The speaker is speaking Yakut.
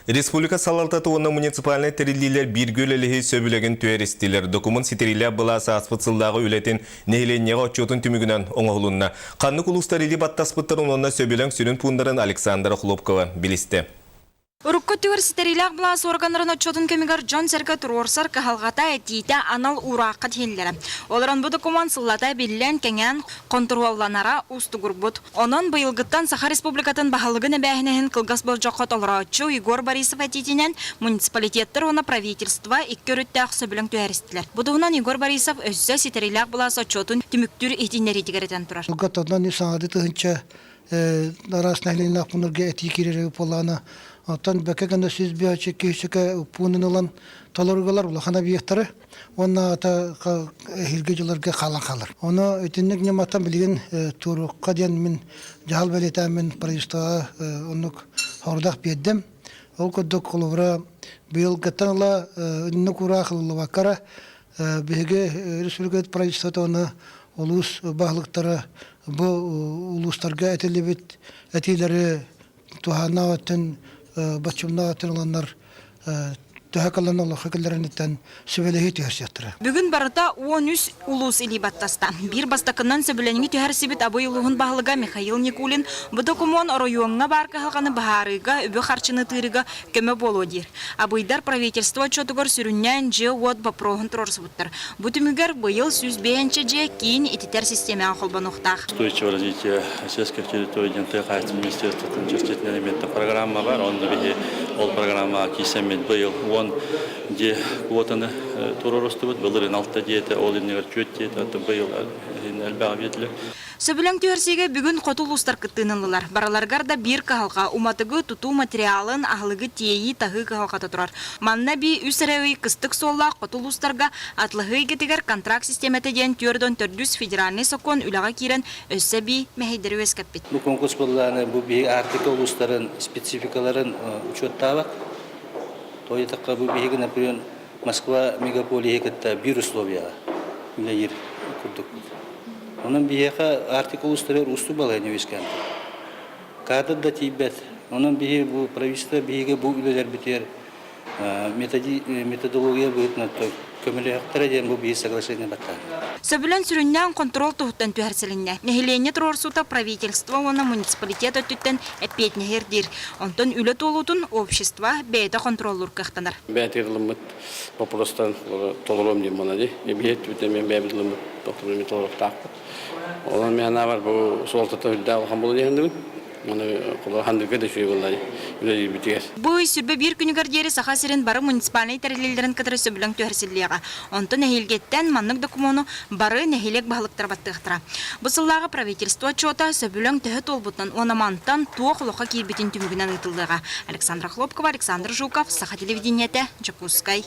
Республика салалтата уонна муниципальнай тэриллиилэр бииргэ үлэлэһии сөбүлэҥин түһэристилэр. Докумуон ситириилээх былаас ааспыт сыллааҕы үлэтин нэһилиэнньэҕэ отчуотун түмүгүнэн оҥоһулунна. Ханнык улуустар илии баттаспыттарын уонна сөбүлэҥ сүрүн пууннарын Александра Хлопкова билистэ. Урукку өттүгэр ситэриилээх былаас уорганнарын отчуотун кэмигэр дьон-сэргэ туруорсар кыһалҕата, этиитэ анал уураахха тиһиллэрэ. Олорон бу докумуон сыллата биллэн, кэҥээн, хонтуруолланара уустугурбут. Онон быйылгыттан Саха Республикатын баһылыгын эбээһинэһин кылгас болдьоххо толорооччу Егор Борисов этиитинэн муниципалитеттар уонна правительство икки өрүттээх сөбүлэҥ түһэристилэр. Бу туһунан Егор Борисов өссө ситэриилээх былаас отчуотун түмүктүүр иһитиннэриитигэр этэн турар. Сылга саҥардыы тыһыынча араас нэһилиэнньэлээх пууннарга этии киирэрэ буоллаҕына, оттон бэкэ гына 105 киһи пуунун ылан толоругалар улахан объектары уонна ата эһиилги дьылларга хаалан хаалар. Ону итинник ньыматтан билигин туоруохха диэн мин дьаһал бэлиэтээммин правительствоҕа оннук хордах биэрдим. Ол курдук холобура быйылгыттан ыла инник уураах ылыллыбакка эрэ биһиги республика правительствота уонна улуус баһылыктара бу улуустарга этиллибит этиилэри туһааннаах өттүн боччумнаах өттүн ыланнар төһө кылын олоххо киллэрэниттэн сүбэлэһии түһэрсиэхтэрэ. Бүгүн барыта 13 улуус илии баттаста. Биир бастакынан сөбүлэниҥи түһэрсибит Абый улууһун баһылыга Михаил Никулин бу докумуон оройуоҥҥа баар кыһалҕаны быһаарыыга, үбү-харчыны тыырыыга көмө буолуо диир. Абыйдар правительство отчуотугар сүрүннээн дьиэ-уот боппуруоһун туруорсубуттар. Бу түмүгэр быйыл 105 дьиэ киин ититэр систиэмэҕэ холбонуохтаах. Устойчивое развитие сельских территорий диэн тыа хаһаайыстыбатын министерствотын чэрчитинэн эмиэ программа бар. Онно биһи ол программаҕа киирсэммит быйыл 10 дьиэ квотаны туруорустубут. Былырыын 6 дьиэтэ, ол иннигэр 4 дьиэтэ, быйыл элбэҕи биэрдилэр. Сөбүлэҥ түһэрсиигэ бүгүн хоту улуустар кыттыыны ыллылар. Барыларыгар да биир кыһалҕа, уматыгы, тутуу материалын, аһылыгы тиэйии, таһыы кыһалҕата турар. Манна эбии үс эрэ ый кыстык суоллаах хоту улуустарга атлаһыы эйгэтигэр контракт систиэмэтэ диэн 44 федеральнай сокуон үлэҕэ киирэн өссө эбии мэһэйдэри үөскэппит. Бу конкурс буоллаҕына бу биһиги Арктика улуустарын спецификаларын учуоттаабат. Тоҕо диэтэххэ бу биһиги, например, Москва мегаполиһы кытта биир условияҕа үлэлиир курдукпут. Онон биһиэхэ Арктика улуустарыгар уустук балаһыанньа үөскээн турар. Каадыр да тиийбэт. Онон биһи бу правительство биһиги бу үлэлэрбитигэр методология быһыытынан көмөлөһөхтөрө диэн бу биир соглашение баттаан. Сөбүлэҥ сүрүннээн хонтуруол туһуттан түһэрсилиннэ. Нэһилиэнньэ туруорсуута правительство уонна муниципалитет өттүттэн эппиэтинэһи ирдиир. Онтон үлэ туолуутун общество бэйэтэ хонтуруоллуур кыахтанар. Бэйэтигэр ылыммыт боппуруостарын толоруом диэн буолла дии. Биһиэт бүтэ мен бэйэбит ылыммыт боппуруону толоруохтаахпыт. Онон мен анаабар бу суолтата үрдээх улахан буолуо диэхиндибин. Аны хандырга да үчүгэй буолла үлэлиирбитигэр. Бу ый сүрбэ биир күнүгэр диэри Саха сирин бары муниципальнай тэриллиилэрин кытары сөбүлэҥ түһэрсиллиэҕэ. Онтон эһиилгиттэн маннык докумуону бары нэһилиэк баһылыктара баттыахтара. Бу сыллааҕы правительство отчуота сөбүлэҥ төһө туолбутунан уонна мантан туох олоххо киирбитин түмүгүнэн ыытыллыаҕа. Александра Хлопкова, Александр Жуков, Саха телевидениетэ, Дьокуускай.